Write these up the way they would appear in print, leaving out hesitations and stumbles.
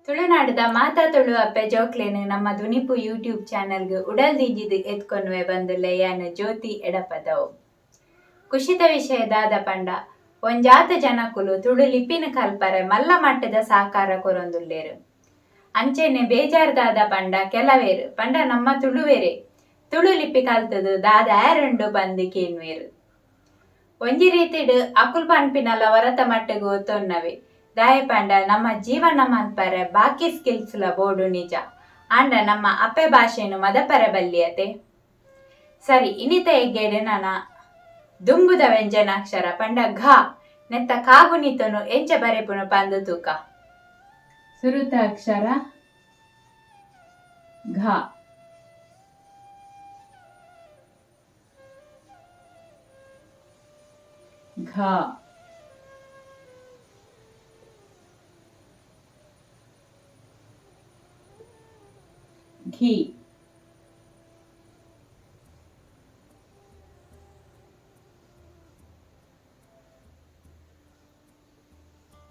ತುಳುನಾಡುದ ಮಾತಾ ತುಳು ಅಪ್ಪೆ ಜೋಕ್ಲೆನ್ ನಮ್ಮ ದುನಿಪು ಯೂಟ್ಯೂಬ್ ಚಾನೆಲ್ಗ್ ಉಡಲ್ ದಿಂಜಿದ್ ಎದ್ಕೊನುವೆ ಬಂದುಲ್ಲೆ ಯಾನ್ ಜ್ಯೋತಿ ಎಡಪದವು. ಖುಷಿತ ವಿಷಯ ದಾದ ಪಂಡ ಒಂಜಾತ್ ಜನಕುಲು ತುಳು ಲಿಪಿನ್ ಕಲ್ಪರೆ ಮಲ್ಲ ಮಟ್ಟದ ಸಾಕಾರ ಕೊರೊಂದುಲ್ಲೆರ್. ಅಂಚೆನೆ ಬೇಜಾರ್ ದಾದ ಪಂಡ ಕೆಲವೆರ್ ಪಂಡ ನಮ್ಮ ತುಳುವೆರೇ ತುಳು ಲಿಪಿ ಕಲ್ತುದು ದಾದ ಆಯೆರುಂಡು ಪಂದ್ ಕೇನ್ವೆರ್. ಒಂಜಿ ರೀತಿಡ್ ಅಕುಲು ಪನ್ಪಿನಲ ಒರತ ಮಟ್ಟುಗು ಒತ್ತೊನ್ನವೆ. ದಾಯೆ ಪಂಡ ನಮ್ಮ ಜೀವನ ಮನ್ಪರೆ ಬಾಕಿ ಸ್ಕಿಲ್ಸ್ ಲ ಬೋಡು ನಿಜ. ಆಂಡ ನಮ್ಮ ಅಪ್ಪೆ ಭಾಷೆನ್ ಮದಪರೆ ಬಲ್ಲಿ ಅತೆ. ಸರಿ ಇನಿತ ಎಗ್ಗೆಡ್ ನನ ದುಂಬುದ ವ್ಯಂಜನಾಕ್ಷರ ಪಂಡ ಘ ನೆತ್ತ ಕಾಗುಣಿತೊನು ಎಂಚ ಬರೆಪುನು ಪಂದ್ ತೂಕ. ಸುರುತ ಅಕ್ಷರ ಘ. ಘ. ಘಿ.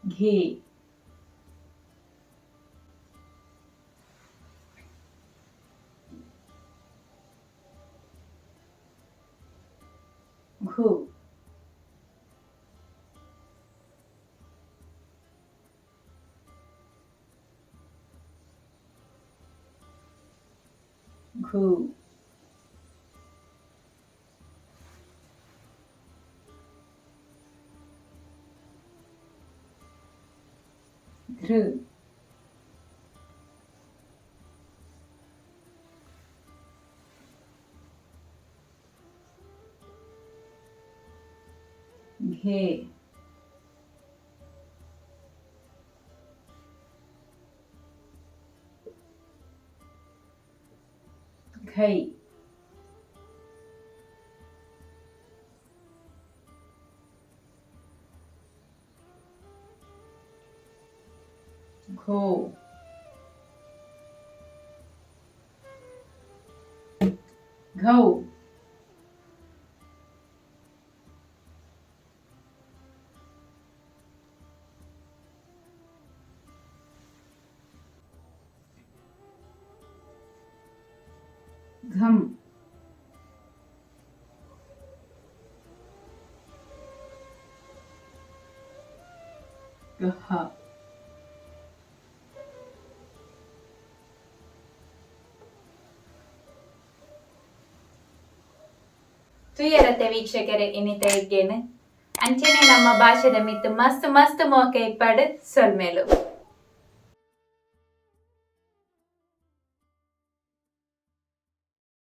ಘೇ. ಘು. ಘು. ಘೃ. ಘೇ. ಘೈ. ಘೋ. ಘೌ. ಘಂ. ಗಹ. ತೂಯರತೆ ವೀಕ್ಷಕರೇ ಇನಿತ ಎಗ್ಗೆನ್. ಅಂಚೆನೆ ನಮ್ಮ ಭಾಷೆದ ಮಿತ್ತ್ ಮಸ್ತ್ ಮಸ್ತ್ ಮೋಕೆ ಇಪ್ಪಡ್. ಸೊಲ್ಮೆಲು.